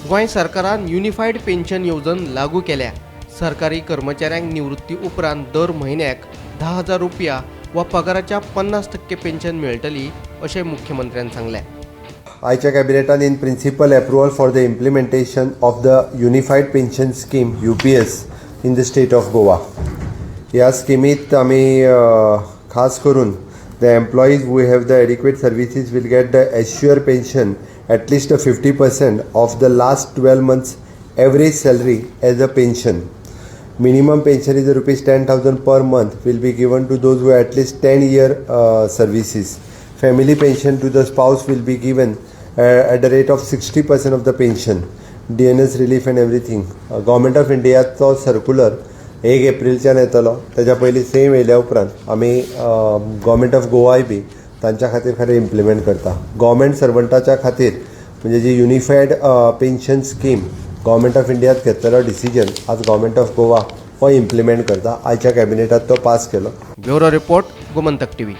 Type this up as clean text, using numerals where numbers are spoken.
गोंय सरकारान unified pension येवजण लागू केल्या. सरकारी कर्मचाऱ्यांक निवृत्ती उपरांत दर म्हयन्याक 10,000 रुपया वा पगाराच्या 50% पेन्शन मेळटली अशें मुख्यमंत्र्यान सांगलें. आयच्या कॅबिनेटान in principle approval for the implementation of the Unified Pension Scheme, UPS, in the state of Goa. ह्या स्किमीत आमी खास करून the employees who have the adequate services will get the assure pension, at least 50% of the last 12 months average salary as a pension. Minimum pension is rupees 10,000 per month will be given to those who have at least 10 year services. Family pension to the spouse will be given at the rate of 60% of the pension. DNS relief and everything. Government of इंडियाचो circular 1 एप्रिलच्यान येतलो. तेच्या पयलीं same येयल्या उपरांत आमी government of गोवाय बी तांच्या खातीर खरें इम्प्लिमेंट करता. गव्हर्मेंट सर्वंटाच्या खातीर म्हणजे जी unified pension scheme government of इंडियात घेतलेलो डिसिजन आज गव्हर्मेंट ऑफ गोवा हो इम्प्लिमेंट करता. आयच्या कॅबिनेटात तो पास केलो. Bureau report, Gomantak TV.